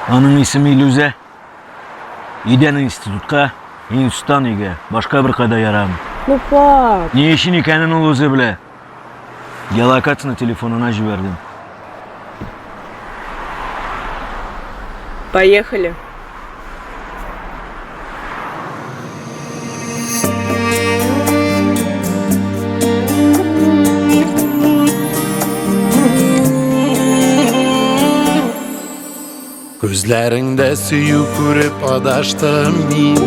Аның исеме Илүзә. Өйдән институтка, институттан өйгә, башка беркайда ярамый. Ну, пап. Ни өчен икәнен ул үзе белә. Геолокацияне телефонына җибәрдем. Поехали. Күзләреңдә сөю күреп адаштым мин.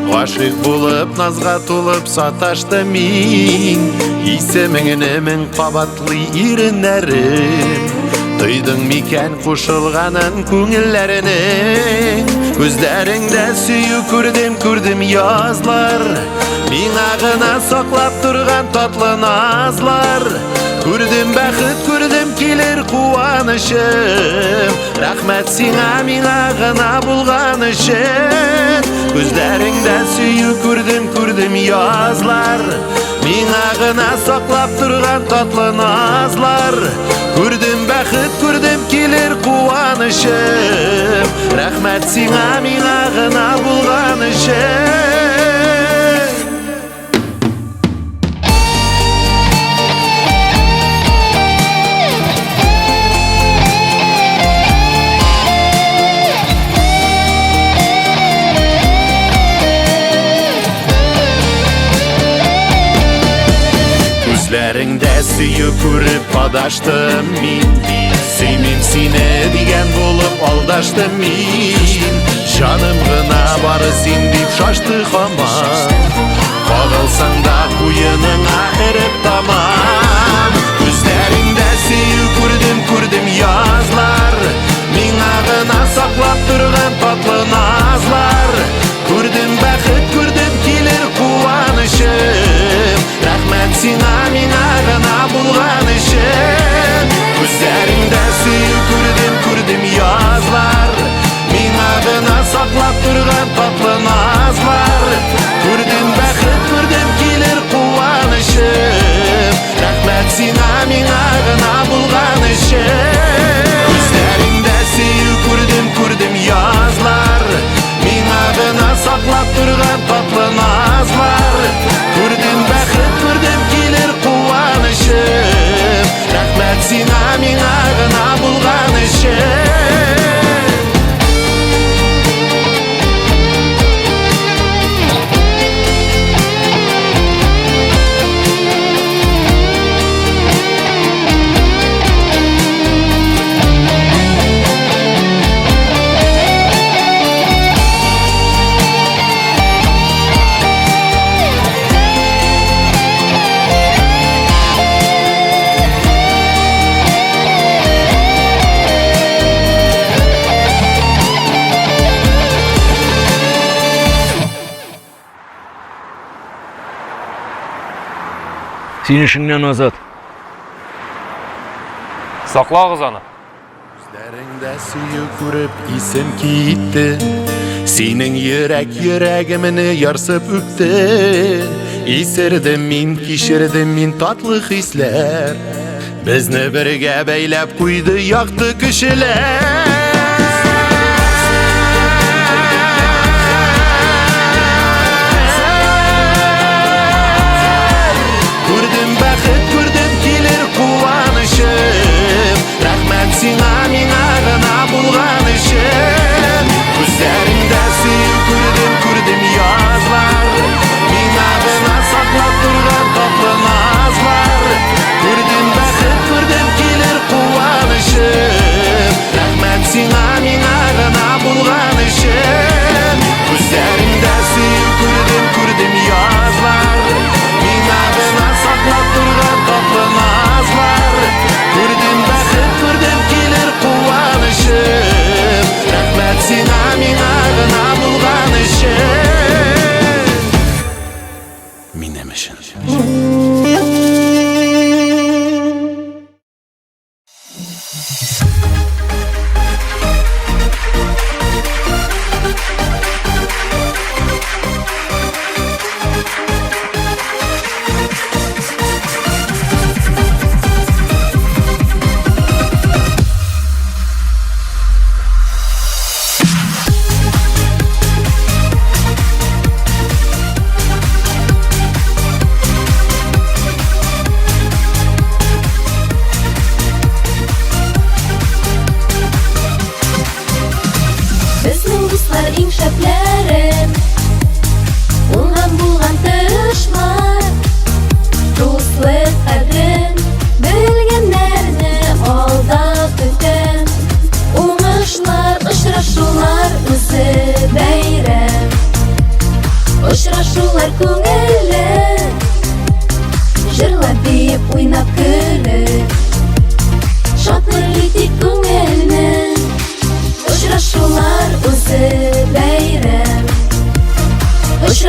Гашыйк булып, назга тулып саташтым мин. Исемеңне мең кабатлый иреннәрем. Тойдың микән кушылганын күңелләренең? Күзләреңдә сөю күрдем, күрдем язлар. Миңа гына саклап торган татлы назлар. Күрдем бәхет, күрдем килер куанычым. Рәхмәт сиңа, миңа гына булган өчен. Күзләреңдә сөю күрдем, күрдем язлар. Миңа гына саклап торган татлы назлар. Күрдем бәхет, күрдем килер куанычым. Рәхмәт сиңа, миңа гына булган өчен. Күзләреңдә сөю күреп адаштым мин. Сөймим сине дигән булып алдаштым мин. Җаным гына бары син дип шашты хаман. Кагылсаң да куеныңа эреп тамам. Күзләреңдә сөю күрдем, күрдем язлар. Миңа гына саклап торган татлы назлар. Күрдем бәхет, күрдем килер куанычым. Рәхмәт сиңа, миңа гына булган өчен. Күзләреңдә сөю күрдем, күрдем язлар. Миңа гына саклап торган татлы назлар. Күрдем бәхет, күрдем килер куанычым. Рәхмәт сиңа, миңа гына булган өчен. Күзләреңдә сөю күрдем, күрдем язлар. Миңа гына саклап торган татлы назлар. Күрдем бәхет, күрдем килер куанычым. Рәхмәт сиңа, миңа гына булган өчен. Син эшеңнән азат. Саклагыз аны. Күзләреңдә сөю күреп исем китте. Синең йөрәк йөрәгемне ярсып үпте. Исердем мин, кичердем мин татлы хисләр. Безне бергә бәйләп куйды якты кешеләр. Күрдем бәхет, күрдем килер куанычым. Рәхмәт сиңа, миңа гына булган өчен. Күзләреңдә сөю күрдем, күрдем язлар. Миңа гына саклап торган татлы назлар. Күрдем бәхет, күрдем килер куанычым. Рәхмәт.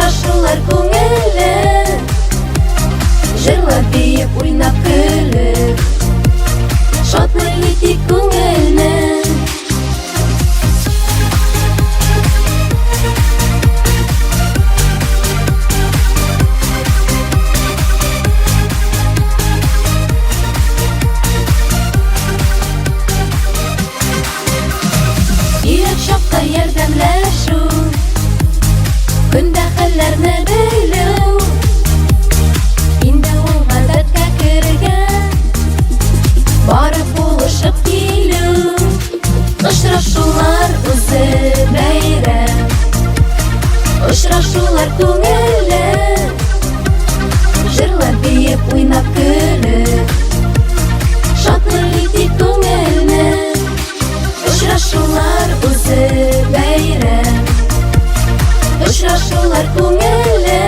Очрашулар күңелле, Җырлап, биеп, уйнап, көлеп, Шатлык итик күңелне. Кирәк чакта ярдәмләшү, Көндә хәлләрне белү. Инде ул гадәткә кергән, Барып булышып килү. Очрашулар үзе бәйрәм, Очрашулар күңелле. Җырлап, биеп, уйнап, көлеп, Шатлык итик күңелне. Очрашулар үзе бәйрәм, Очрашулар күңелле.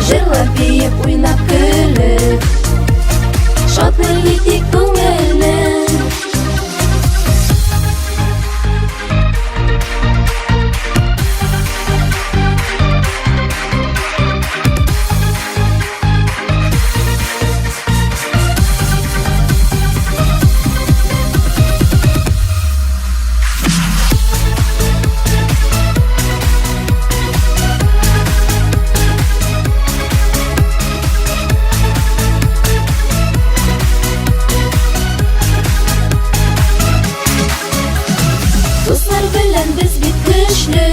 Җырлап, биеп, уйнап, көлеп, Шатлык итик күңелне. Дуслар белән без бит көчле,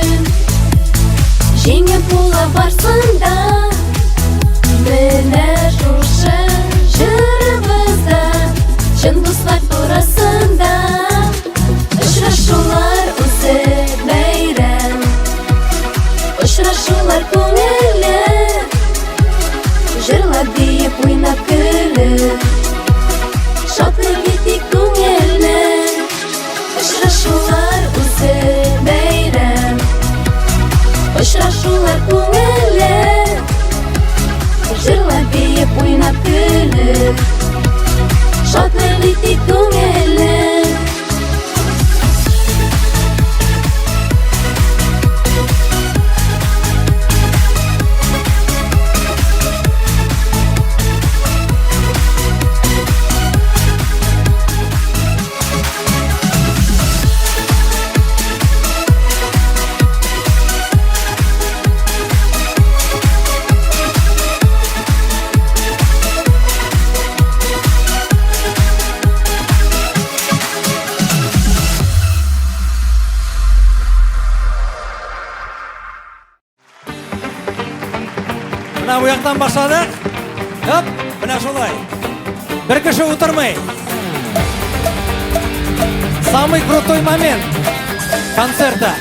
Җиңеп була барсын да. Менә шушы җырыбызда Чын дуслар турысында. Очрашулар үзе бәйрәм, Очрашулар күңелле. Җырлап, биеп, уйнап, көлеп, Шатлык итик күңелне. Очрашулар үзе бәйрәм, Очрашулар күңелле. Җырлап, биеп, уйнап, көлеп, Шатлык итик күңелне. Менә бу яктан башладык. Хоп, менә шулай. Бер кеше утырмый. Самый крутой момент концерта.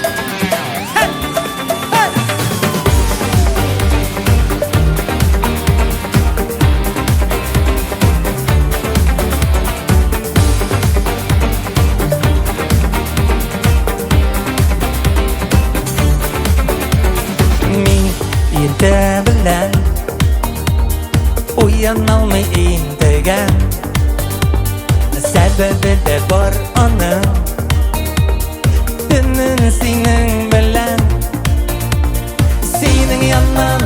Мин иртә белән уяналмый интегәм. Сәбәбе дә бар аның, Төнен синең белән. Синең яннан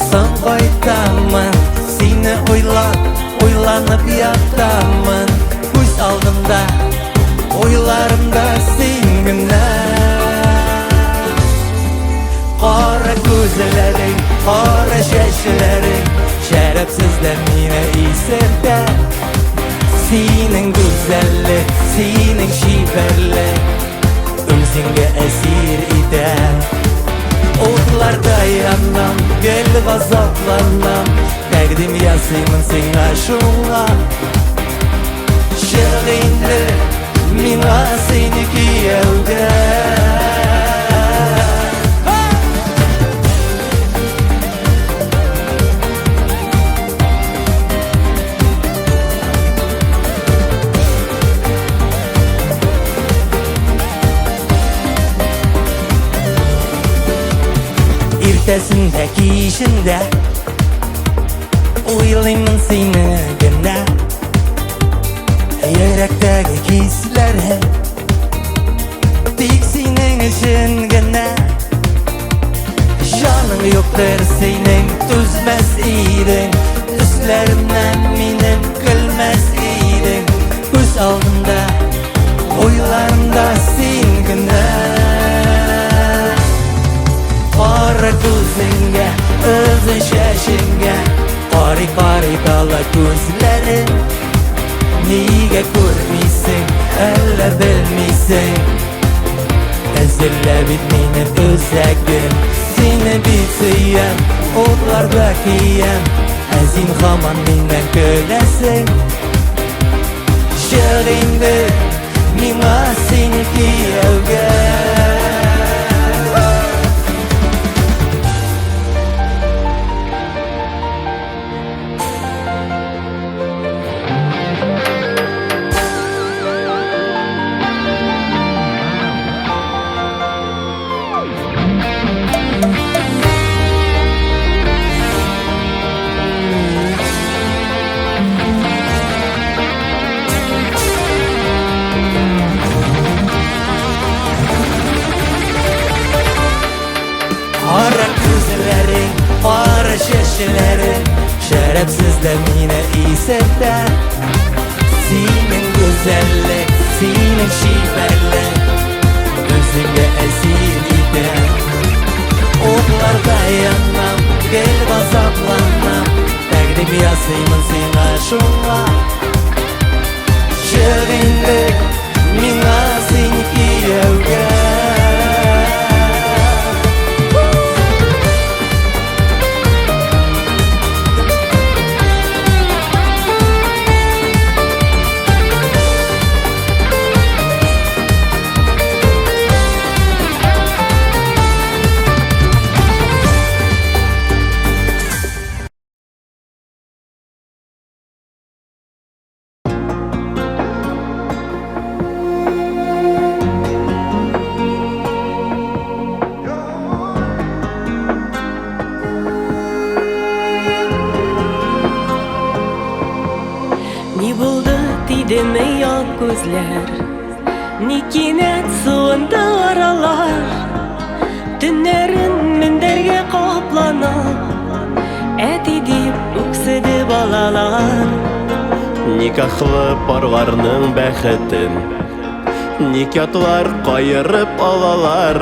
соң кайтамын, Сине уйлап, уйланып ятамын. Күз алдымда, уйларымда син генә. Кара күзләрең, кара чәчләрең, Шәрабсез дә мине исертә. Синең гүзәллек, синең чибәрлек Үзеңгә әсир итә. Утларда янам, гел газапланам, Тәкъдим ясыймын сиңа шуңа. Чык инде миңа сине кияүгә. Иртәсендә, кичендә уйлыймын сине генә. Йөрәктәге хисләрем тик синең өчен генә. киләсең. Өзелә бит минем үзәгем. Сине бит сөям, утларда көям. Ә син һаман миннән көләсең. Чык инде миңа син кияүгә. Кара күзләрең, кара чәчләрең, шәрабсыз да мине исертә. Синең гүзәллек, синең чибәрлек үзеңә әсир итә. Утларда янам, гел газапланам, тәкъдим ясыймын сиңа шуңа. Чык инде миңа син кияүгә. Ни булды тидеме ят күзләр, Ни кинәт суынды аралар. Төннәрен мендәргә капланып, Әти дип үкседе балалар. Никахлы парларның бәхетен Ник ятлар каерып алалар.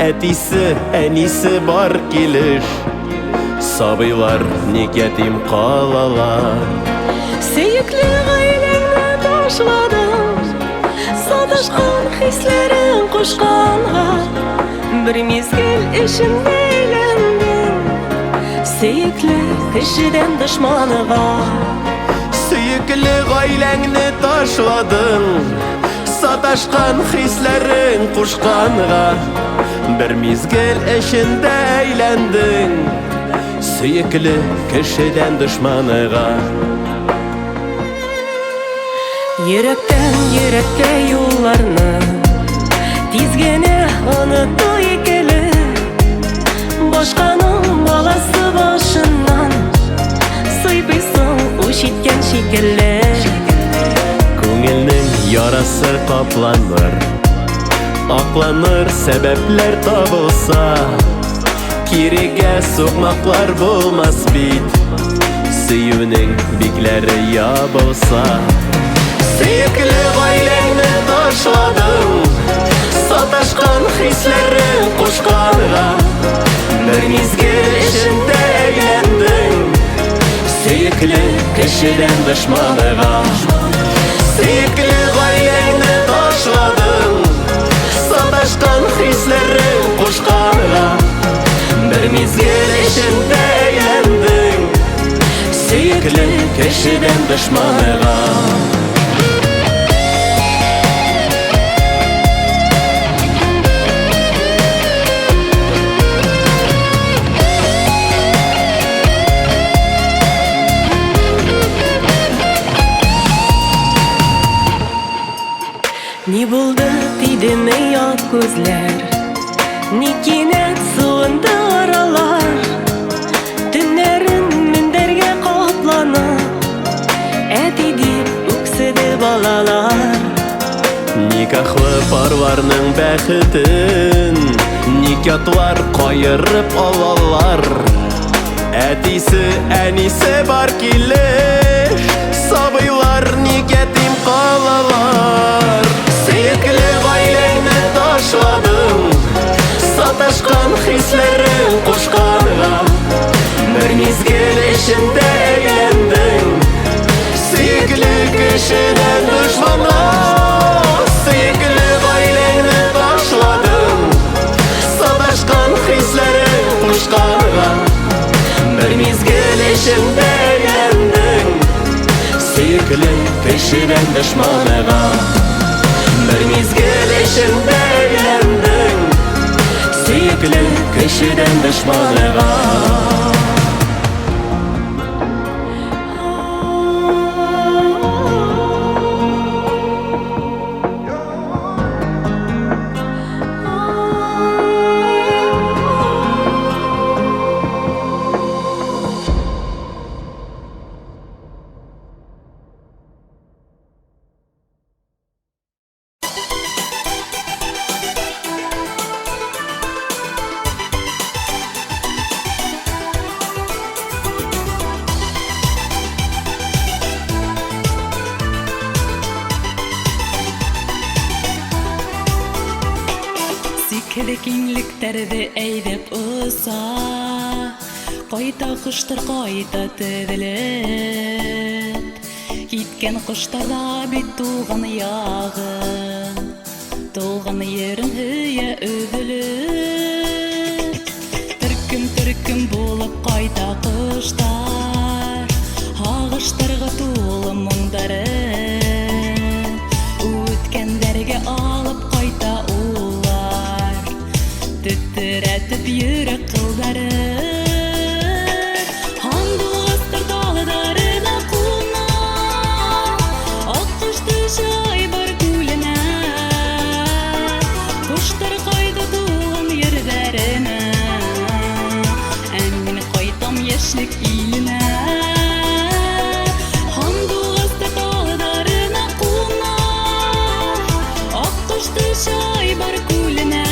Әтисе, әнисе бар килеш, Сабыйлар ник ятим калалар. Сөекле гаиләңне ташладың, Саташкан хисләрең кушканга, Бер мизгел эчендә әйләндең Сөекле кешедән дошманга. Сөекле гаиләңне ташладың, Саташкан хисләрең кушканга, Бер мизгел эчендә әйләндең Сөекле кешедән дошманга. Йөрәктән йөрәккә юлларны Тиз генә оныту икеле. Башканың баласы башыннан Сыйпыйсың үч иткән шикелле. Күңелнең ярасы капланыр, Акланыр сәбәпләр табылса, Кирегә сукмаклар булмас бит, Сөюнең бикләре ябылса. Сөекле гаиләңне ташладың, Саташкан хисләрең кушканга, Бер мизгел эчендә әйләндең Сөекле кешедән дошманга. Сөекле гаиләңне ташладың, Саташкан хисләрең кушканга, Бер мизгел эчендә әйләндең Сөекле кешедән дошманга. Ни булды тидеме ят күзләр, Ни кинәт суынды аралар. Төннәрен мендәргә капланып, Әти дип үкседе балалар. Никахлы парларның бәхетен Ник ятлар каерып алалар. Әтисе, әнисе бар килеш, Сабыйлар ник ятим калалар. Сөекле гаиләңне ташладың, Саташкан хисләрең кушканга, Бер мизгел эчендә әйләндең Сөекле кешедән дошманга. Сөекле кешедән дошманыга. Бер мизгел эчендә әйләндең сөекле кешедән дошманыга. Сикһеҙ киңлектәрҙе әйҙәп оса, Ҡайта ҡоштар ҡайта теҙелеп. Киткән ҡоштар ҙа бит тыуған яғын, Тыуған ерен һөйә өҙөлөп. Төркөм-төркөм булып ҡайта ҡоштар, Һағыштарға тулы моңдары. Үткәндәргә алып ҡайта улар, Тетрәтеп йөрәк ҡылдары. Һандуғастар талдарына ҡуна, Аҡҡош төшә Айбар күленә. Ҡоштар ҡайта тыуған ерҙәренә, Ә мин ҡайтам йәшлек иленә. Һандуғастар талдарына ҡуна, Аҡҡош төшә Айбар күленә.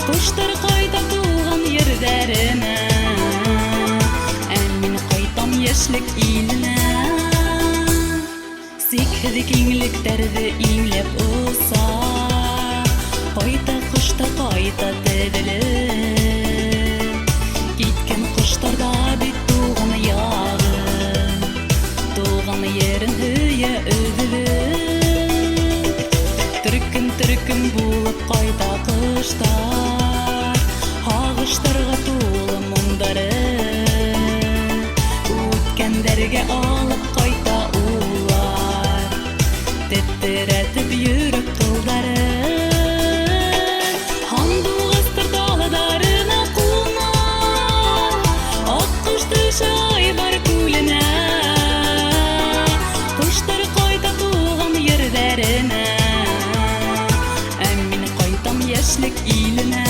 Ҡоштар ҡайта тыуған ерҙәренә, Ә мин ҡайтам йәшлек иленә. Сикһеҙ киңлектәрҙе иңләп оса, Ҡайта ҡоштар ҡайта теҙелеп. Киткән ҡоштар ҙа бит тыуған яғын, Тыуған ерен һөйә өҙөлөп. Төркөм-төркөм булып ҡайта ҡоштар, Һағыштарға тулы моңдары. Үткәндәргә алып ҡайта улар, Тетрәтеп йөрәк ҡылдары. Һандуғастар талдарына ҡуна, Аҡҡош төшә Айбар күленә. Ҡоштар ҡайта тыуған ерҙәренә, Ә мин ҡайтам йәшлек иленә.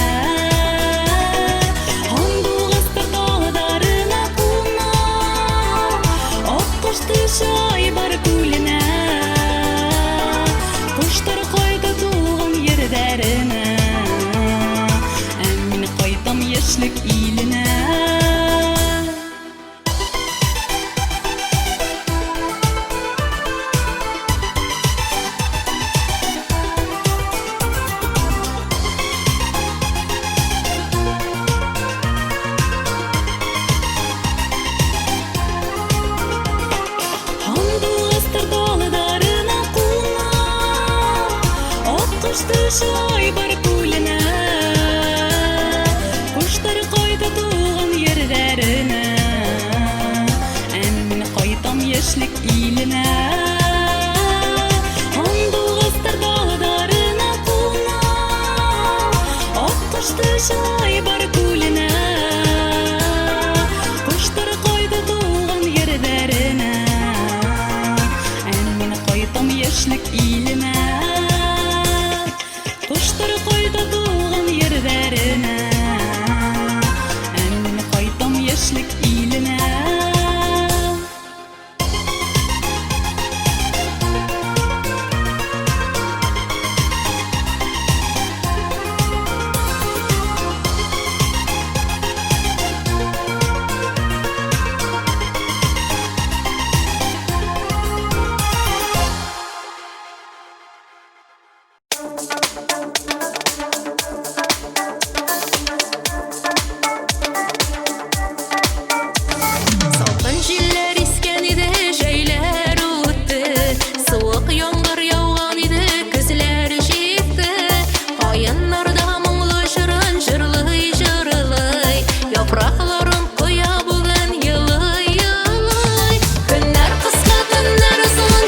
Һандуғастар талдарына ҡуна, Аҡҡош төшә Айбар күленә. Ҡоштар ҡайта тыуған ерҙәренә, Ә мин ҡайтам йәшлек иленә. Һандуғастар талдарына ҡуна, Аҡҡош төшә Айбар күленә. Ҡоштар ҡайта тыуған ерҙәренә, Ә мин ҡайтам йәшлек иленә. Һандуғастар талдарына ҡуна, Аҡҡош төшә Айбар күленә. Ҡоштар ҡайта тыуған ерҙәренә, Ә мин ҡайтам йәшлек иленә. Ҡоштар ҡайта тыуған ерҙәренә, Ә мин ҡайтам йәшлек иленә. Салкын җилләр искән иде, җәйләр үтте. Суык яңгыр яуган иде, көзләр җитте. Каеннарда моңлы җырын җырлый, җырлый. Яфракларын коя бүген елый, елый. Көннәр кыска, төннәр озын.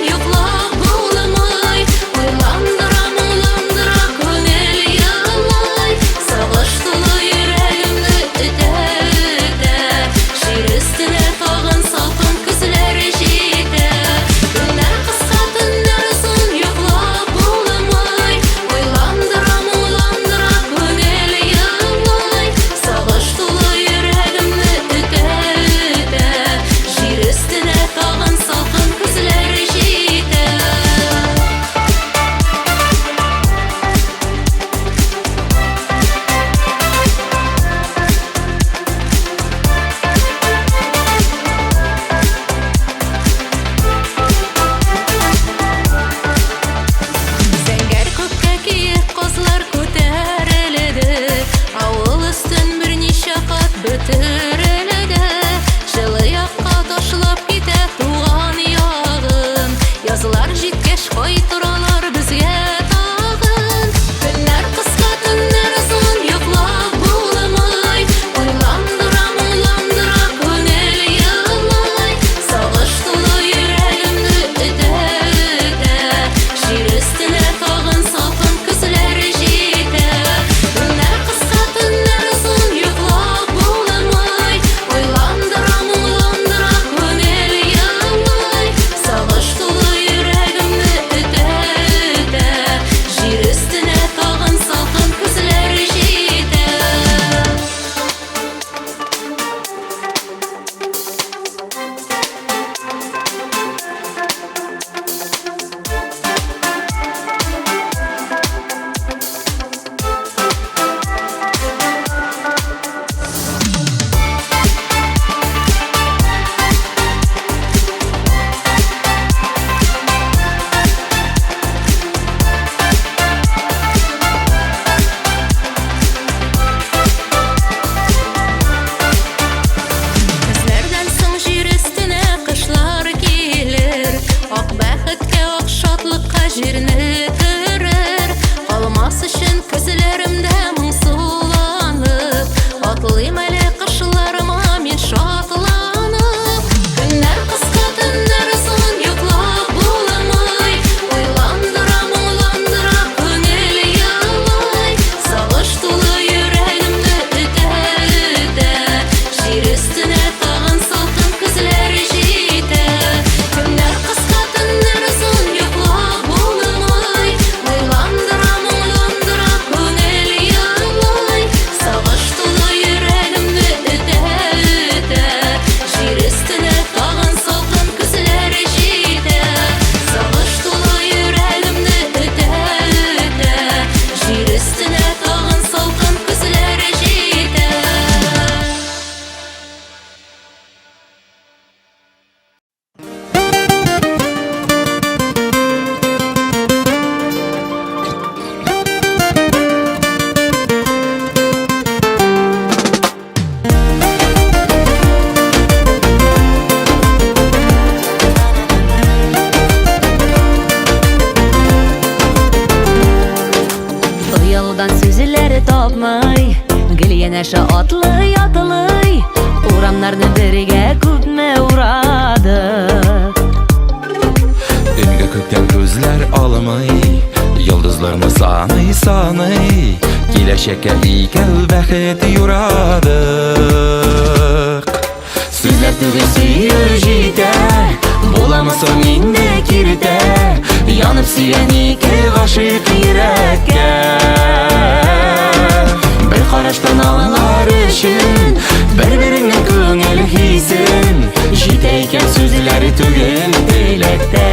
өчен күзләремдә моңсуланып, Атлыйм әле кышларыма мин шатланып. Көннәр кыска, төннәр озын, йоклап буламый. Уйландыра, моңландыра, күңел елый. Сагыш тулы йөрәгемне өтә-өтә. Җир өстенә тагын салкын көзләр җитә. Көннәр кыска, төннәр озын, йоклап булмый. Уйландыра, моңландыра, күңел елый. Сагыш тулы йөрәгемне өтә-өтә. Җир өстенә тагын салкын көзләр җитә. Сагыш тулы йөрәгемне өтә-өтә. Җир өстенә тагын салкын көзләр җитә. Оялудан сүзләр тапмый, гел янәшә атлый атлый, урамнарны бергә күпме урадык. Төнге күктән күзләр алмый, йолдызларны саный саный, киләчәккә икәү бәхет юрадык. Сүзләр түгел сөю җитә, буламы соң инде киртә, Янып сөйгән ике гашыйк йөрәккә. Бер караштан аңлар өчен бер-береңнең күңел хисен, Җитә икән сүзләр түгел теләктә.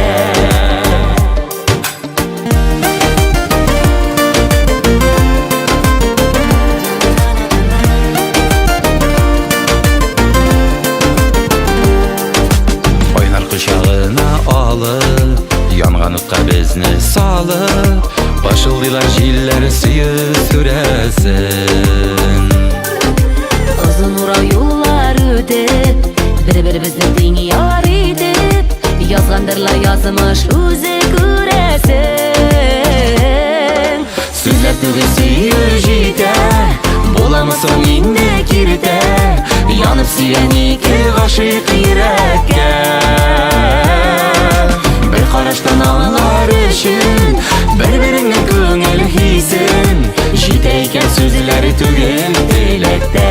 Кайнар кочагына алып, янган утка безне салып, пышылдыйлар җилләр сөю сүрәсен. Озын урау юллар үтеп, бер-беребезне тиң яр итеп, язгандырлар язмыш үзе күрәсең. Сүзләр түгел сөю җитә, буламы соң инде киртә, Янып сөйгән ике гашыйк йөрәккә. Бер караштан аңлар өчен бер-береңнең күңел хисен, Җитә икән сүзләр түгел теләктә.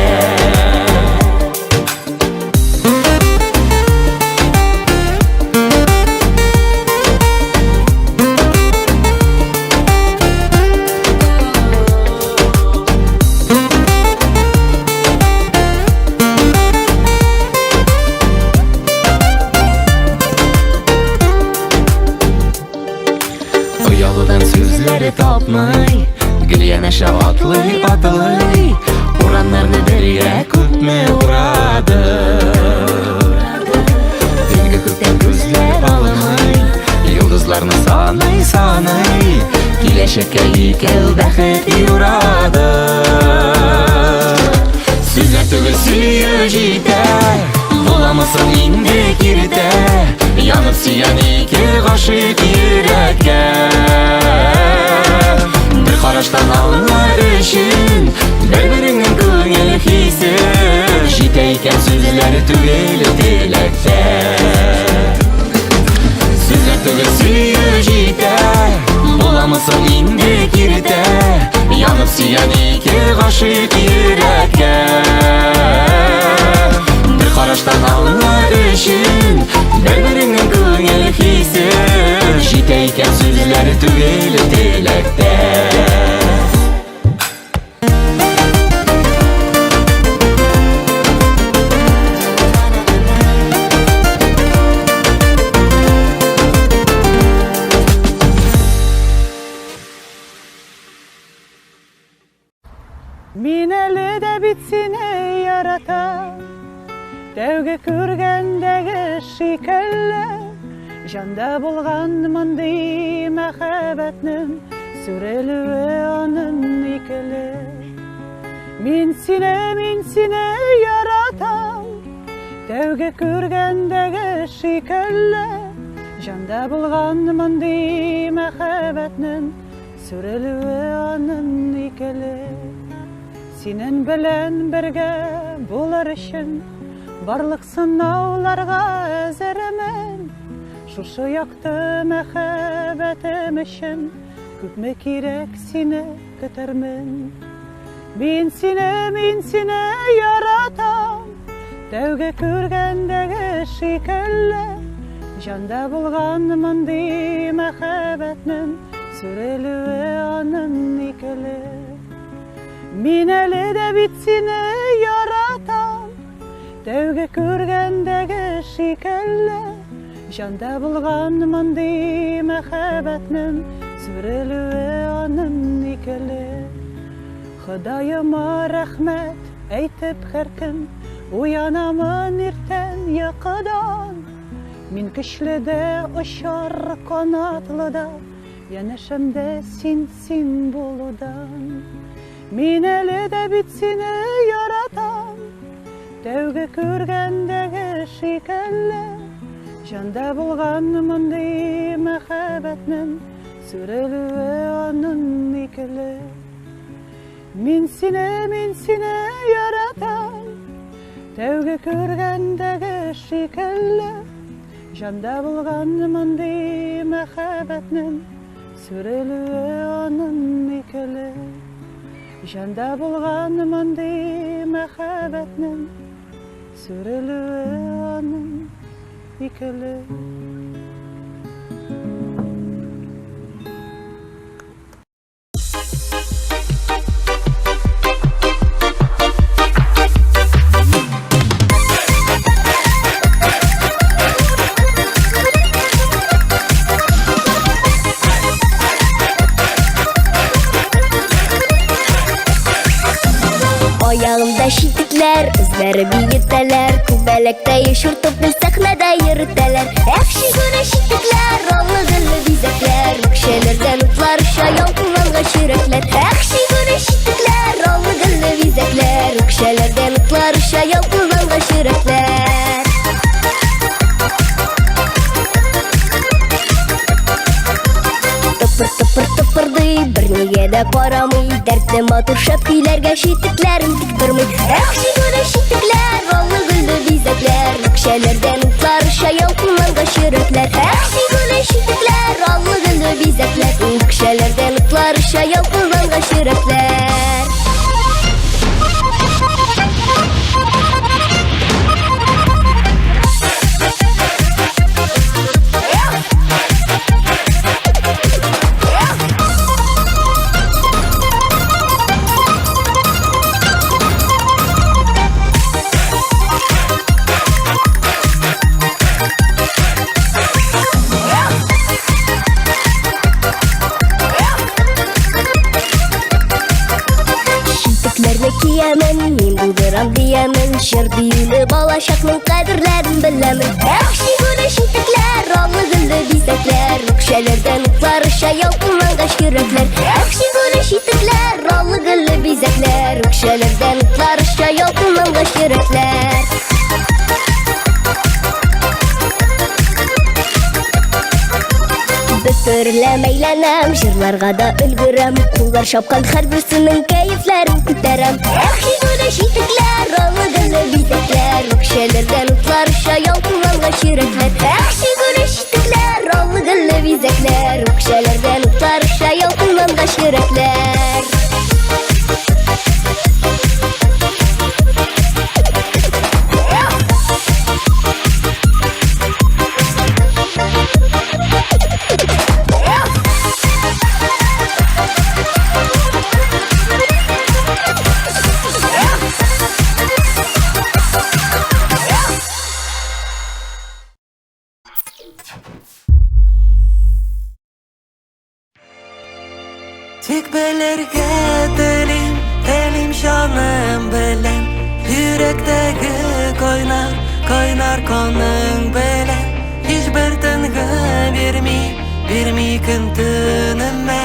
Оялудан сүзләр тапмый, гел янәшә атлый атлый, урамнарны бергә күпме урадык. Төнге күктән күзләр алмый, йолдызларны саный саный, киләчәккә икәү бәхет юрадык. Сүзләр түгел сөю җитә, буламы соң инде киртә, Янып сөйгән ике гашыйк йөрәккә. Бер караштан аңлар өчен бер-береңнең күңел хисен, Җитә икән сүзләр түгел теләктә. Сүзләр түгел сөю җитә, буламы соң инде киртә, Янып сөйгән ике гашыйк йөрәккә. Бер караштан аңлар өчен бер-береңнең күңел хисен, Җитә икән сүзләр түгел теләктә. Мин әле дә бит сине яратам, тәүге күргәндәге шикелле, җанда булган мондый мәхәббәтнең сүрелүе аның икеле. Мин сине, мин сине яратам, тәүге күргәндәге шикелле, җанда булган мондый мәхәббәтнең Сүрелүе аның икеле. Синең белән бергә булыр өчен барлык сынауларга әзермен. Шушы якты мәхәббәтем өчен күпме кирәк сине көтәрмен. Мин сине, мин сине яратам. Тәүге күргәндәге шикелле җанда булган мондый мәхәббәтнең сүрелүе аның икеле. Мин әле дә бит сине яратам. Тәүге күргәндәге шикелле җанда булган мондый мәхәббәтнең сүрелүе аның икеле. Ходаема рәхмәт әйтеп һәр көн уянамын иртән йокыдан. Мин көчле дә, очар канатлы да, янәшәмдә син, син булудан. Мин әле дә бит сине яратам. Тәүге күргәндәге шикелле җанда булган мондый мәхәббәтнең сүрелүе аның икеле. Мин сине, мин сине яратам. Тәүге күргәндәге шикелле җанда булган мондый мәхәббәтнең сүрелүе аның икеле. Җанда булган мондый мәхәббәтнең сүрелүе аның икеле. Аягымда читекләр, үзләре биетәләр, күбәләктәй очыртып гел сәхнәдә йөртәләр. Эх, чигүле читекләр, аллы-гөлле бизәкләр, үкчәләрдән утлар оча, ялкынланган йөрәкләр. Эх, чигүле читекләр, аллы-гөлле бизәкләр, үкчәләрдән утлар оча, ялкынланган йөрәкләр. Тыпыр-тыпыр тыпырдый, бернигә дә карамый, дәртле матур шәп көйләргә читекләрен тик тормый. Эх, чигүле читекләр, аллы-гөлле бизәкләр, үкчәләрдән утлар оча, ялкынланган йөрәкләр. Эх, чигүле читекләр, аллы-гөлле бизәкләр, үкчәләрдән утлар оча, ялкынланган йөрәкләр. Читекләрне киямен, мин булдырам диямен, җыр биюле балачакның кадерләрен беләмен. Эх, чигүле читекләр, аллы-гөлле бизәкләр, үкчәләрдән утлар оча, ялкынлангач йөрәкләр. Эх, чигүле читекләр, аллы-гөлле бизәкләр, үкчәләрдән утлар оча, ялкынлангач йөрәкләр. Бөтереләм, әйләнәм, җырларга да өлгерәм, куллар чапкан һәрберсенең кәефләрен күтәрәм. Эх, чигүле читекләр, аллы-гөлле бизәкләр, үкчәләрдән утлар оча, ялкынланган йөрәкләр. Эх, чигүле читекләр, аллы-гөлле бизәкләр, үкчәләрдән утлар оча, ялкынланган йөрәкләр. Тик белергә телим, телим җаным белән, йөрәктәге кайнар, кайнар каның белән. Һичбер тынгы бирми, бирми көн төнемә.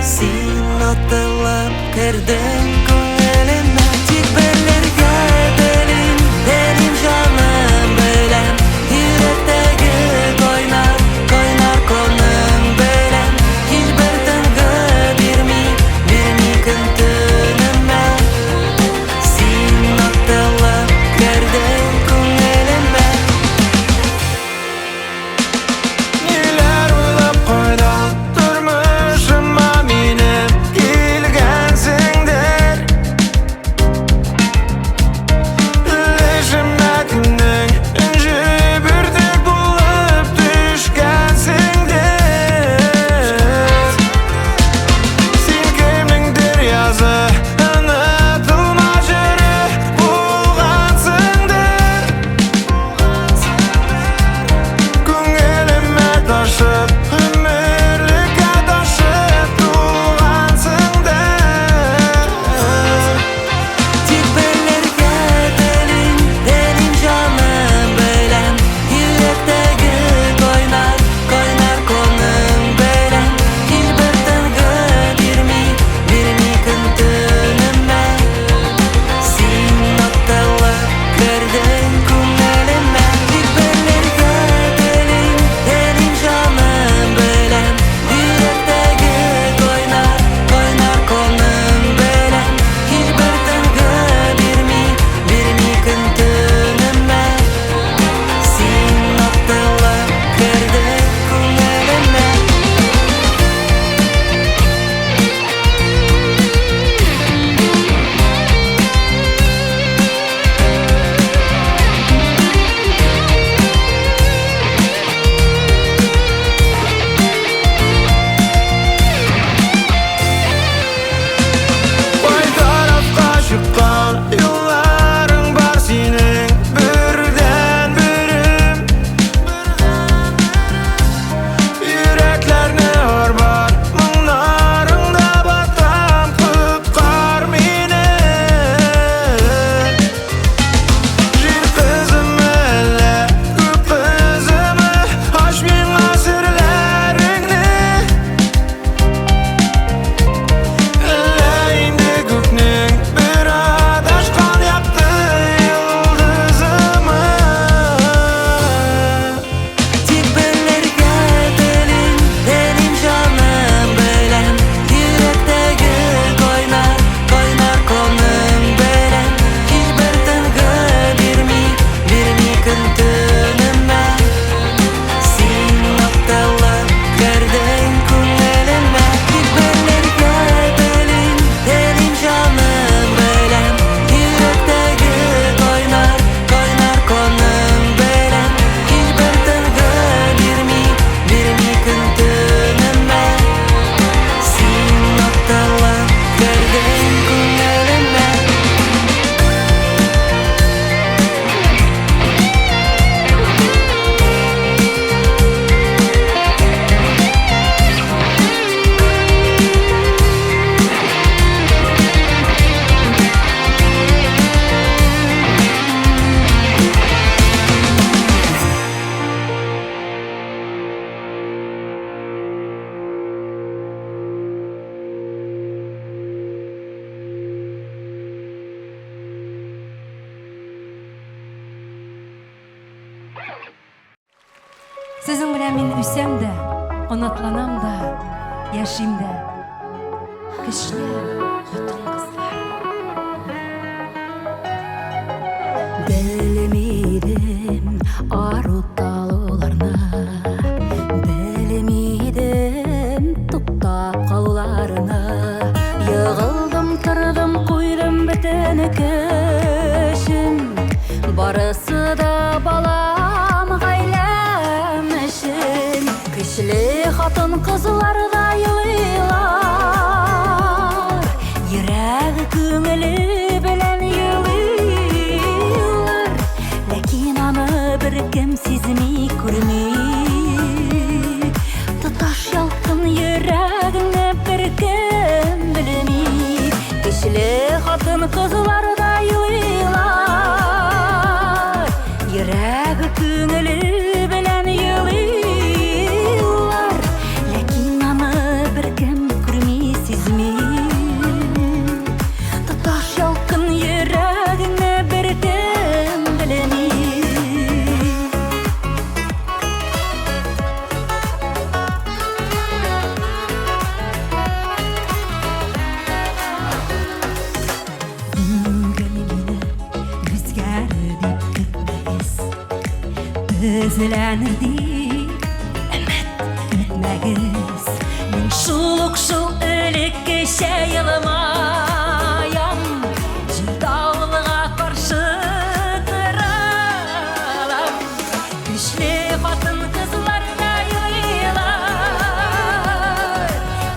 Син атылып кердең күңелемә. Тик белергә телим, телим җаным белән, йөрәктәге кайнар, кайнар каның белән. Һичбер тынгы Сезнең белән мин үсәм дә, канатланам да, яшим дә. Көчле хатын-кызлар. Белмидем ару талуларны, Белмидем туктап калуларны. Егылдым, тордым, куйдым бөтен көчем. Барысы да балам, гаиләм өчен. Көчле хатын-кызлар да елыйлар. Йөрәге, күңеле белән елыйлар. Ләкин аны беркем сизми, күрми. Тоташ ялкын йөрәгеңне беркем белми. Көчле хатын-кызлар да елыйлар. Йөрәге, күңеле белән елыйлар. Ләкин аны беркем күрми, сизми. Тоташ ялкын йөрәгеңне беркем белми. Бүген мине үзгәрер дип көтмәгез. Төзеләнер дип өмет итмәгез. Мин шул ук шул элеккечә елмаям. Җил-давылга каршы тора алам. Көчле хатын-кызлар да елыйлар.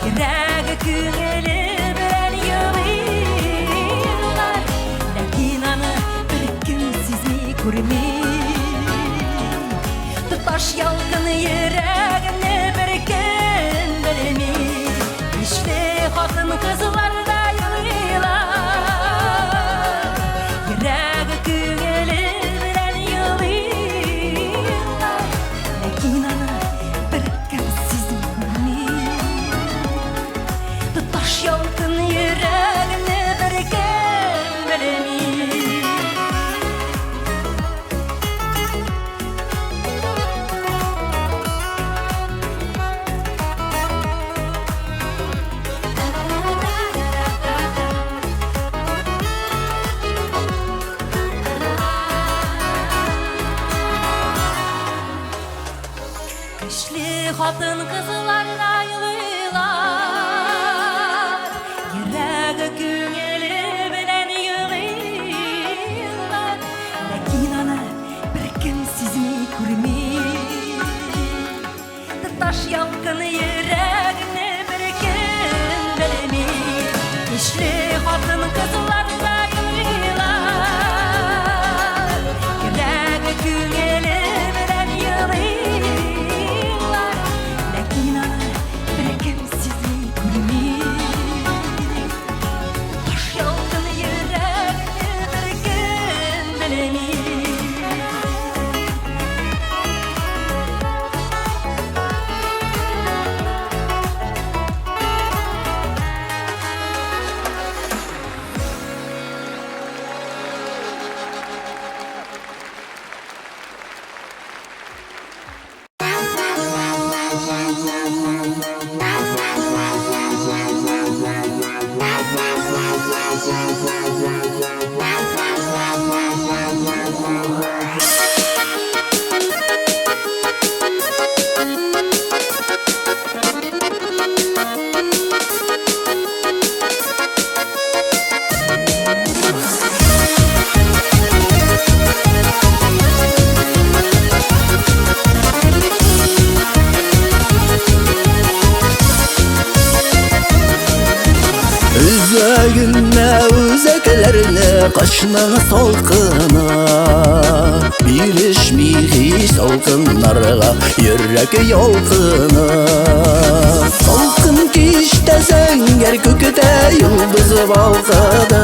Йөрәге, күңеле белән елыйлар. Ләкин аны беркем сизми, күрми. Тоташ ялкын йөрәгемне беркем белми. Көчле хатын-кызлар да елыйлар. Йөрәге, күңеле белән елыйлар. Ләкин аны беркем сизми, күрми. Тоташ ялкын йөрәгемне беркем белми. Көчле хатын-кызлар да елыйлар. Йөрәге, күңеле белән елыйлар. Ләкин аны беркем сизми, күрми. Тоташ ялкын йөрәгемне беркем белми. Көчле хатын-кызлар да елыйлар. Йөрәге, күңеле белән елыйлар. Ләкин аны беркем сизми, күрми. Тоташ ялкын йөрәгемне беркем белми. Үзәгенә үзәкләрне кышның салкыны. Бирешми һич салкыннарга йөрәк ялкыны. Салкын кичтә зәңгәр күктә йолдыз балкыды.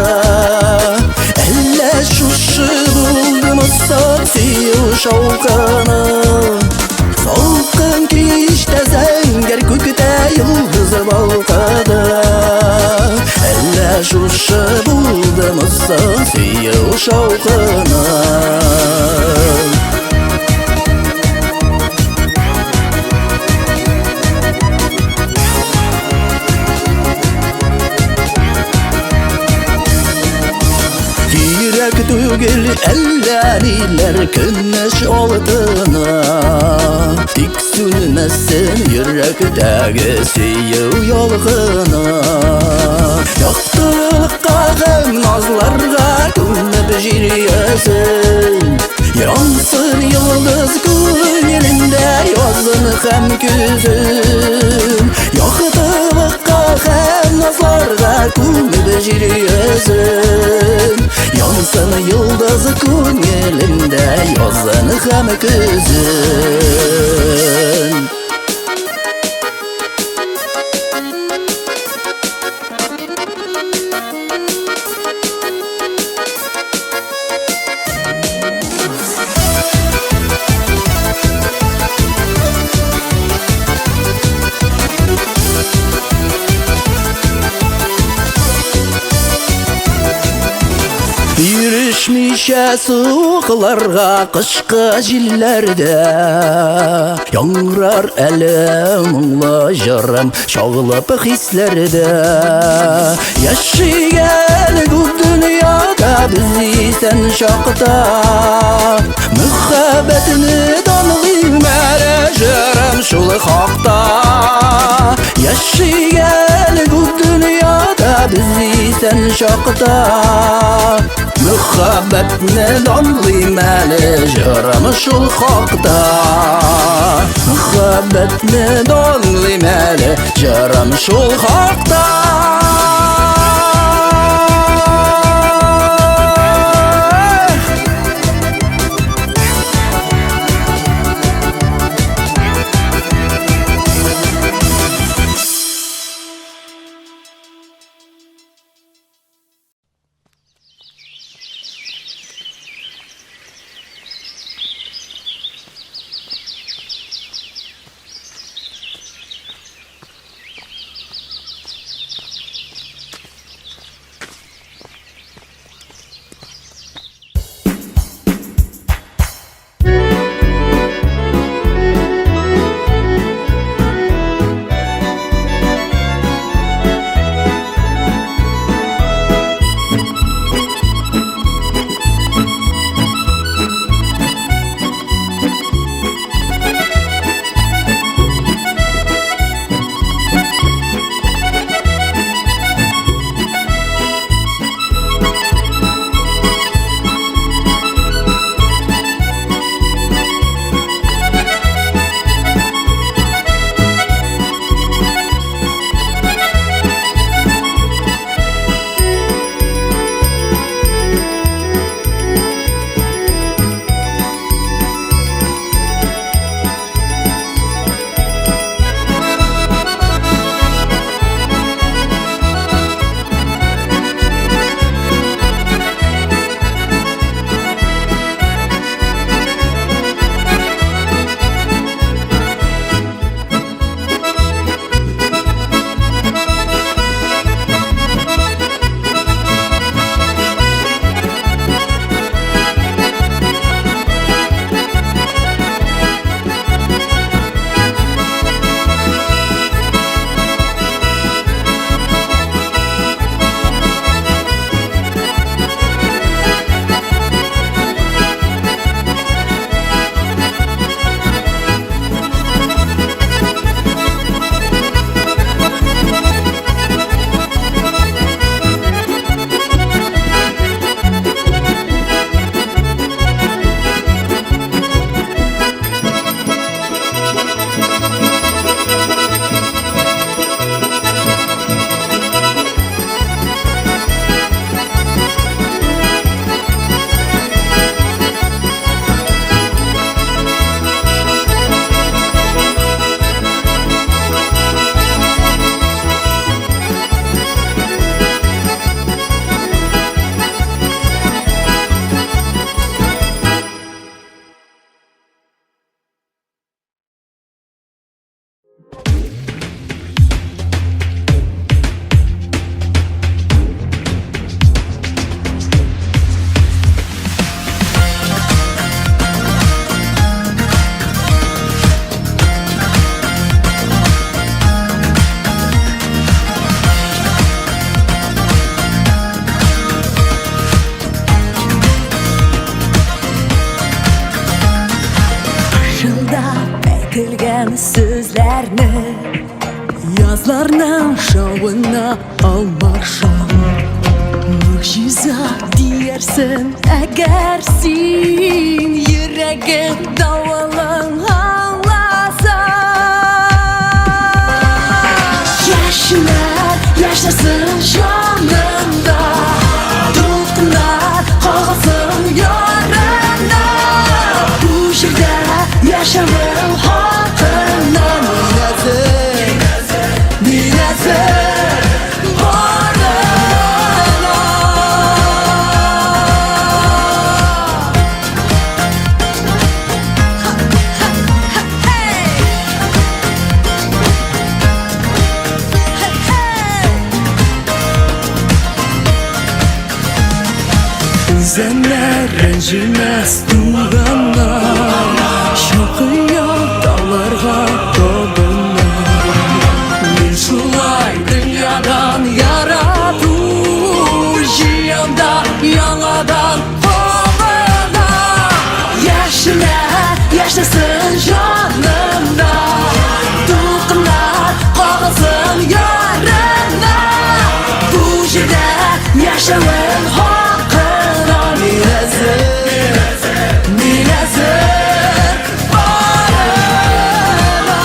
Әллә шушы булдымы соң сөю шаукыны? Салкын кичтә зәңгәр күктә йолдыз балкыды. Әллә шушы булдымы соң сөю шаукыны? Кирәк түгел әллә ниләр көмеш алтыны. Тик сүнмәсен йөрәктәге сөю ялкыны. Яктылыкка һәм назларга күмеп җир йөзен. Янсын йолдыз күңелендә язын һәм көзен. Яктылыкка һәм назларга күмеп җир йөзен. Янсын йолдыз күңелендә язын һәм көзен. Ирешмичә суыкларга кышкы җилләрдә Яңгырар әле моңлы җырым чагылып хисләрдә. Яшик әле күп дөньяда без исән чакта. Мөхәббәтне данлыйм әле җырым шул хакта. Яшик әле күп дөньяда без исән чакта. Мөхәббәтне данлыйм әле җырым шул хакта. Мөхәббәтне данлыйм әле җырым шул хакта. Дулкыннарның шавына алмаша. Могҗиза диярсең, әгәр син йөрәгем давылын аңласаң. Яшьләр яшәсен җанымда, дулкыннар кагылсын ярымда. Бу җирдә яшәвем хакына мин әзер, мин әзер барына. Үзәннәр рәнҗемәс туганнар, Чакыя тауларга табына. Мин шулай дөньядан ярату җыям да яңадан кабына. Яшьләр яшәсен җанымда, дулкыннар кагылсын ярымда. Бу җирдә яшәвем хакына мин әзер, мин әзер барына.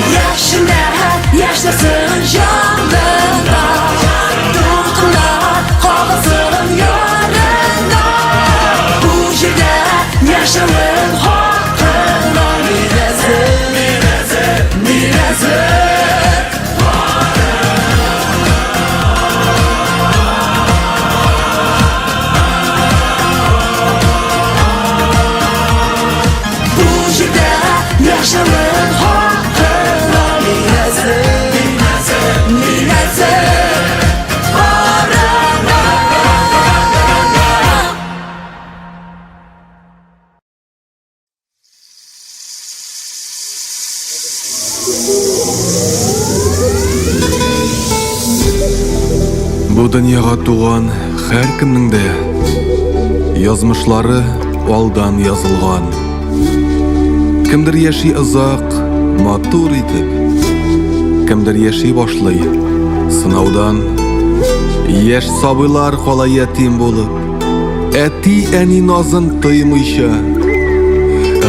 Яшьләр яшәсен җанымда, дулкыннар кагылсын ярымда. Бу җирдә яшәвем хакына мин әзер, мин әзер. Бу җирдә яшәвем хакына мин әзер, мин әзер барына. Бу дөньяга туган һәркемнең дә язмышлары алдан язылган. Кемдер яши озак, матур итеп, кемдер яши башлый сынаудан. Яшь сабыйлар кала ятим булып, әти-әни назын тоймыйча.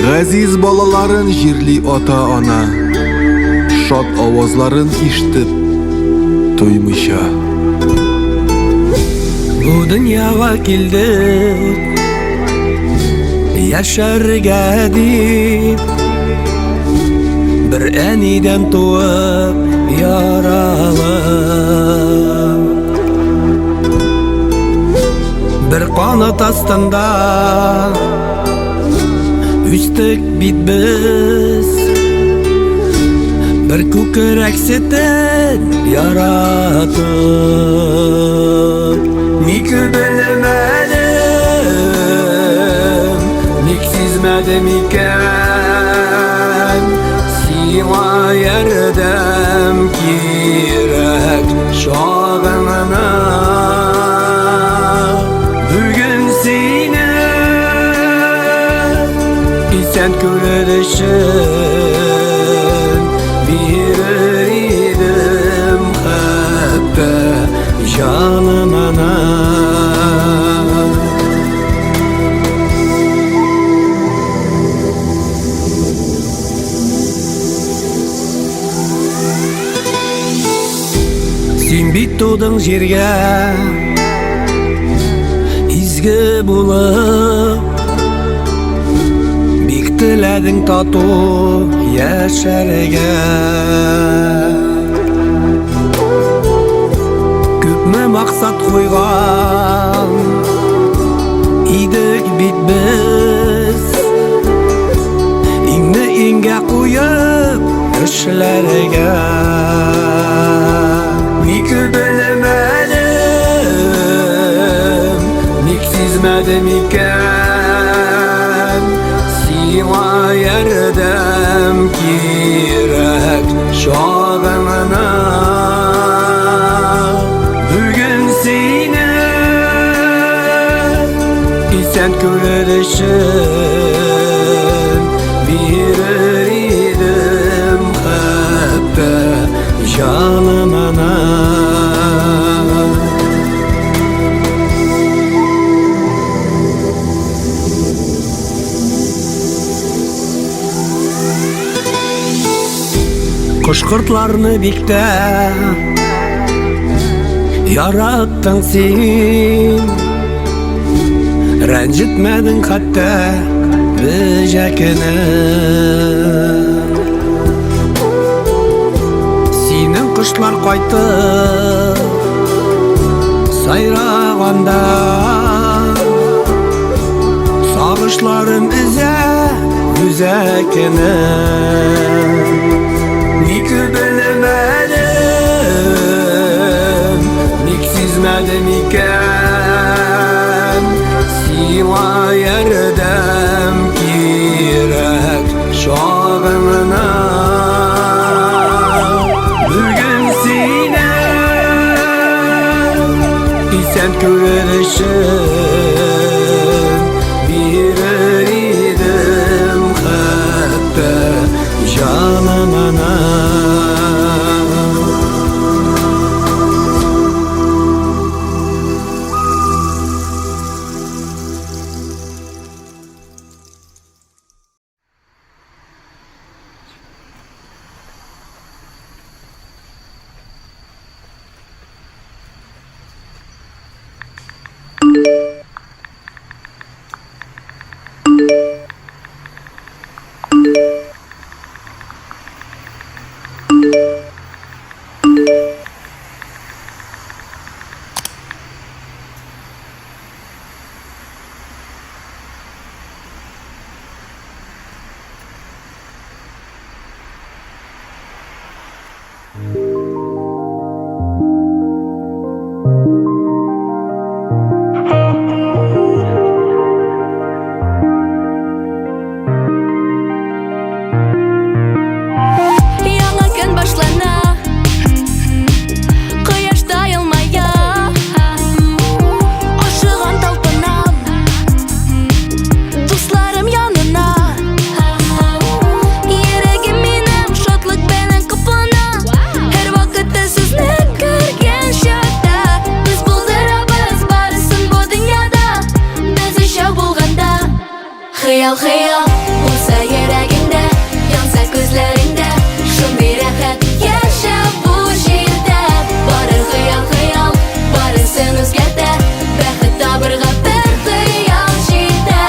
Газиз балаларын җирли ата-ана, шат авазларын ишетеп туймыйча. Бу дөньяга килдек яшәргә дип, бер әнидән туып яралып, бер канат астында үстек бит без, бер күкрәк сөтен яратып. Ник белмәдем, ник сизмәдем икән, сиңа ярдәм кирәк чагыңны. Бүген сине исән күрер өчен бирер идем хәтта җанымны. Син бит тудың җиргә изге булып, теләдең тату яшәргә. Күпме максат куйган идек бит без, Иңне иңгә куеп эшләргә. Ник белмәдем, ник сизмәдем икән, Сиңа ярдәм кирәк чагыңны. Бүген сине исән күрер өчен бирер идем хәтта җанымны. Кошкортларны бик тә яраттың син, Рәнҗетмәдең хәтта бөҗәкне. Синең кошлар кайтып сайраганда, Сагышларым өзә үзәкне. Ник белмәдем, ник сизмәдем икән, Сиңа ярдәм кирәк чагыңны. Бүген сине исән күрер өчен бирер идем хәтта җанымны. Яңа көн башлана, кояшта елмая. Ашыгам, талпынам дусларым янына. Йөрәгем минем шатлык белән каплана. Һәр вакытта сезне күргән чакта без булдырабыз барысын бу дөньяда. Без өчәү булганда. Хыял, хыял булса йөрәгеңдә, янса күзләреңдә, шундый рәхәт яшәү бу җирдә. Бары хыял, хыял барысын үзгәртә, бәхет табырга бер хыял җитә.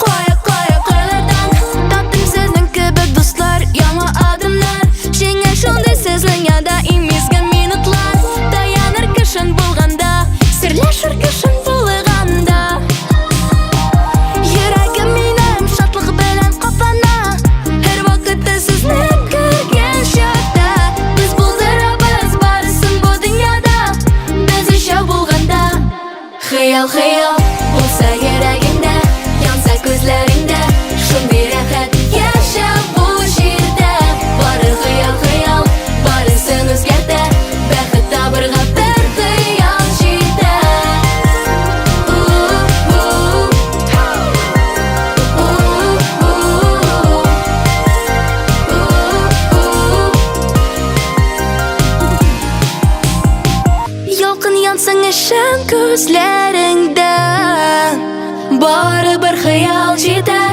Кая, кая, кайлардан таптым сезнең кебек дуслар, яңа адымнар. Җиңел шундый сезнең янда иң мизгел минутлар. Таяныр кешең булганда, серләшер кешең булганда. Йөрәгем минем шатлык белән каплана. Һәр вакытта сезне күргән чакта без булдырабыз барысын бу дөньяда. Без өчәү булганда. Хыял, хыял булса йөрәгеңдә, янса күзләреңдә, шундый рәхәт яшәү бу җирдә. Бары хыял, хыял барысын үзгәртә, бәхет табырга бер хыял җитә. Ялкын янсын өчен күзләреңдә, бары бер хыял җитә,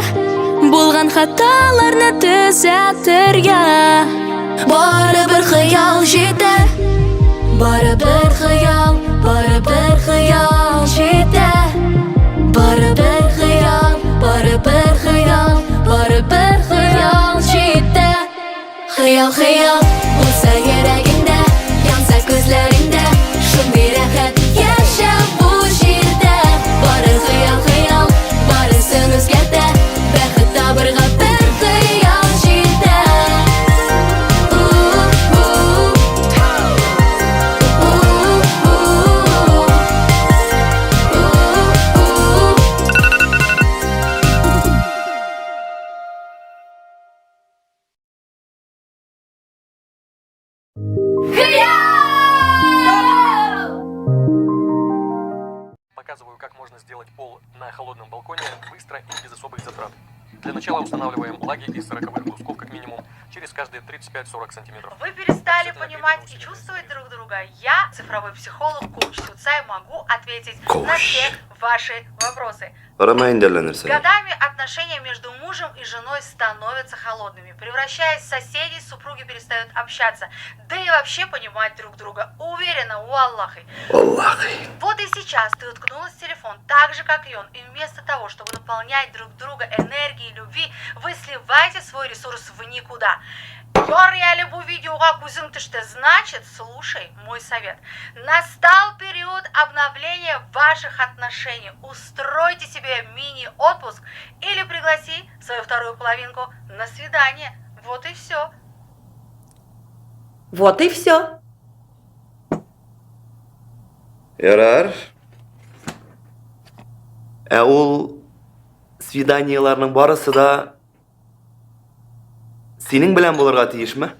булган хаталарны төзәтергә. Хыял, хыял, булса йөрәгеңдә, янса күзләреңдә, шундый рәхәт яшәү бу җирдә. Бары хыял, хыял, барысын үзгәртә, бәхет табырга бер хыял җитә. Показываю, как можно сделать пол на холодном балконе быстро и без особых затрат. Для начала устанавливаем лаги из 40 кусков как минимум через каждые 35-40 сантиметров. Вы перестали понимать и чувствовать друг друга. Я, цифровой психолог, коуч Суцай, могу ответить на все ваши вопросы. Карама инде әллә нәрсәгә. Годами отношения между мужем и женой становятся холодными. Превращаясь в соседей, супруги перестают общаться, да и вообще понимать друг друга. Уверена, у Аллахи. Аллахи. Вот и сейчас ты уткнулась в телефон так же, как и он, и вместо того, чтобы наполнять друг друга энергией любви, вы сливаете свой ресурс в никуда. Ярый әле бу видеога күзең төште, значит, слушай мой совет. Настал период обновления ваших отношений. Устройте себе мини-отпуск или пригласи свою вторую половинку на свидание. Вот и все. Вот и все. Ярар. Ә ул свиданиеларның барысы да синең белән булырга тиешме?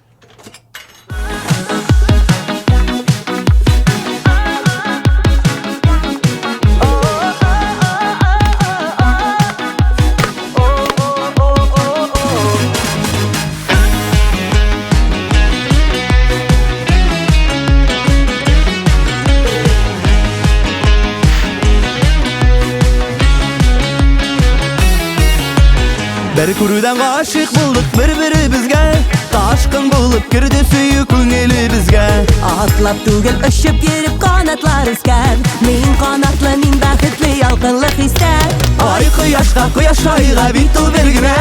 Бер күрүдән гашыйк булдык бер-беребезгә Ташкын булып керде сөю күңелебезгә Атлап түгел, очып йөреп канатлар үскән. Мин канатлы, мин бәхетле, ялкынлы хистә. Ай кояшка, кояш айга бит ул бер генә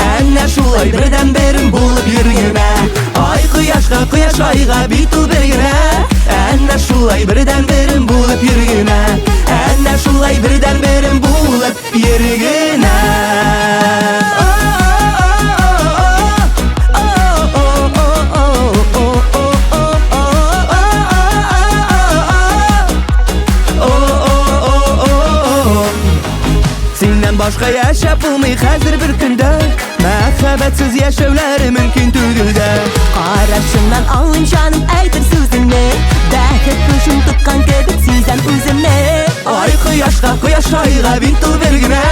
Әнә шулай бердән-берем булып йөргенә Ай кояшка, кояш айга бит ул бер генә Әнә шулай бердән-берем булып йөргенә Әнә шулай бердән-берем булып йөргенә Синнән башка яшәп булмый хәзер бер көндә Мәхәббәтсез яшәүләре мөмкин түгел дә Карашыңнан аңлыйм җаным әйтер сүзеңне. Бәхет кошын тоткан кебек сизәм үземне. Ай кояшка, кояш айга бит ул бер генә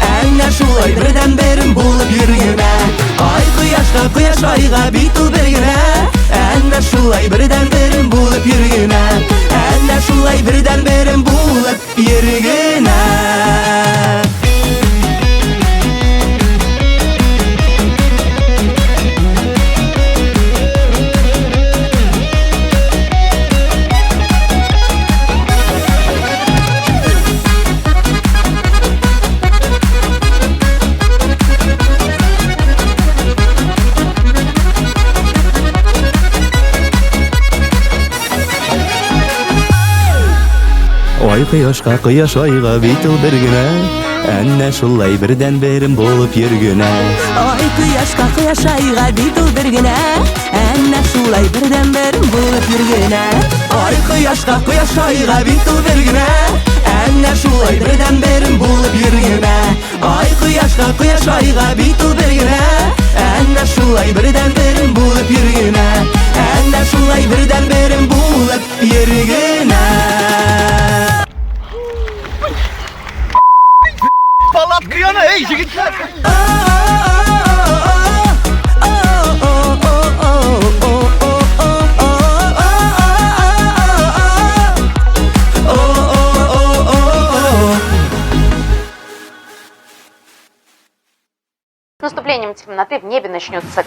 Әнә шулай бердән-берем булып йөргенә Ай кояшка, кояш айга бит ул бер генә Әнә шулай бердән-берем булып йөргенә Әнә шулай бердән-берем булып йөргенә Ай кояшка, кояш айга бит ул бер генә Әнә шулай бердән-берем булып йөргенә Ай кояшка, кояш айга бит ул бер генә. Әнә шулай бердән-берем булып йөргенә. Ай кояшка, кояш айга бит ул бер генә Әнә шулай бердән-берем булып йөргенә Ай кояшка, кояш айга бит ул бер генә Әнә шулай бердән-берем булып йөргенә Әнә шулай бердән-берем булып йөргенә Палатка яна, эй, егетләр! С наступлением темноты в небе начнется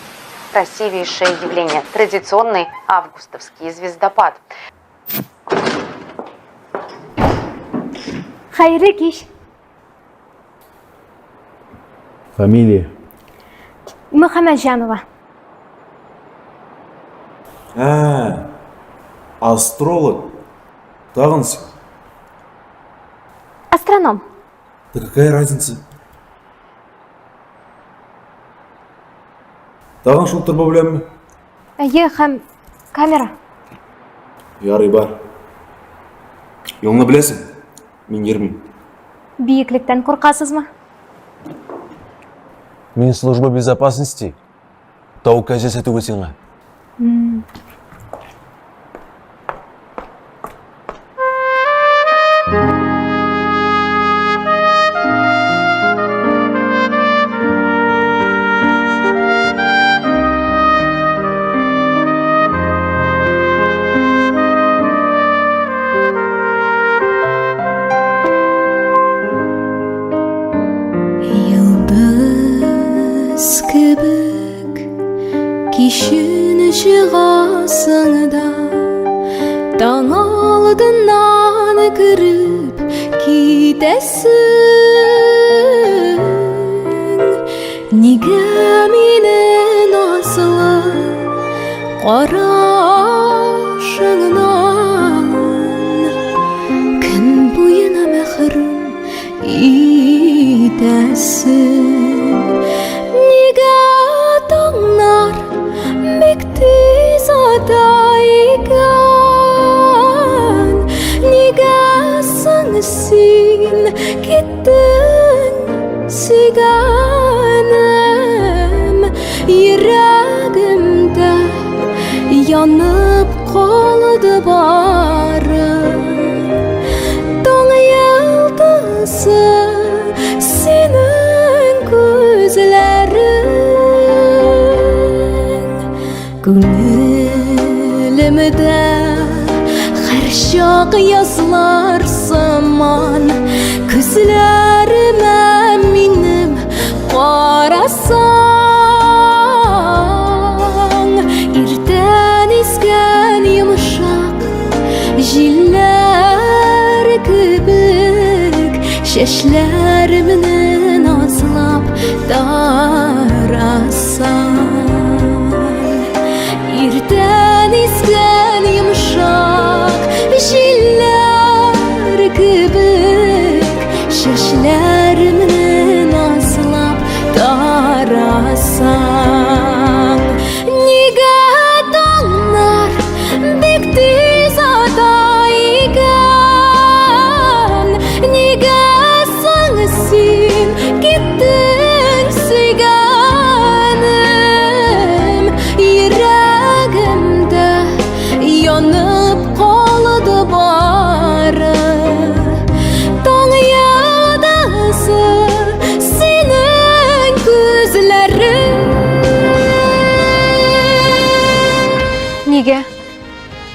красивейшее явление – традиционный августовский звездопад. Хәерле кич. Фамилия? Мөхәммәтҗанова. Ә, астролог. Тагын син. Астроном. Да какая разница? Тагын шул торба беләнме? Әйе, һәм камера. Ярый бар. Юлны беләсең. Мин йөрмим. Биеклектән куркасызмы? Мин служба безопасности. Тау кәҗәсе түгел сиңа. Йолдыз кебек кичен чыгасың да таң алдыннан кереп китәсең. Нигә мине назлы карашыңнан көн буена мәхрүм итәсең? Нигә таңнар бик тиз ата икән? Нигә соң син киттең, сөйгәнем? Йөрәгемдә янып калды бары таң йолдызы синең күзләрең. Күңелемдә һәрчак язлар сыман күзләремә минем карасаң, иртән искән йомшак җилләр кебек чәчләремне назлап тарасаң. Иртән искән йомшак җилләр кебек чәчләремне назлап тарасаң. Нигә таңнар бик тиз ата икән? Нигә соң син киттең, сөйгәнем? Йөрәгемдә янып калды бары таң йолдызы синең күзләрең. Нигә?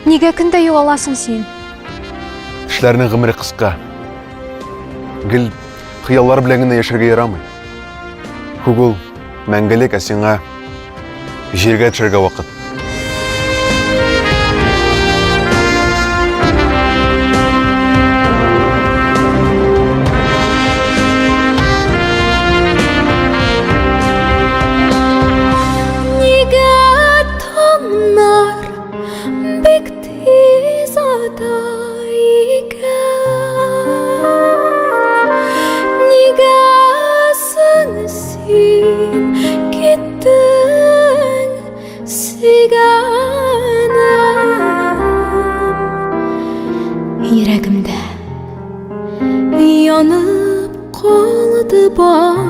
Нигә көндә югаласың син? Кешеләрнең гомере кыска. Гел хыяллар белән генә яшәргә ярамый. Күк ул мәңгелек, ә сиңа җиргә төшәргә вакыт. Нигә таңнар бик тиз ата икән? Нигә соң син киттең, сөйгәнем? Йөрәгемдә янып калды бар.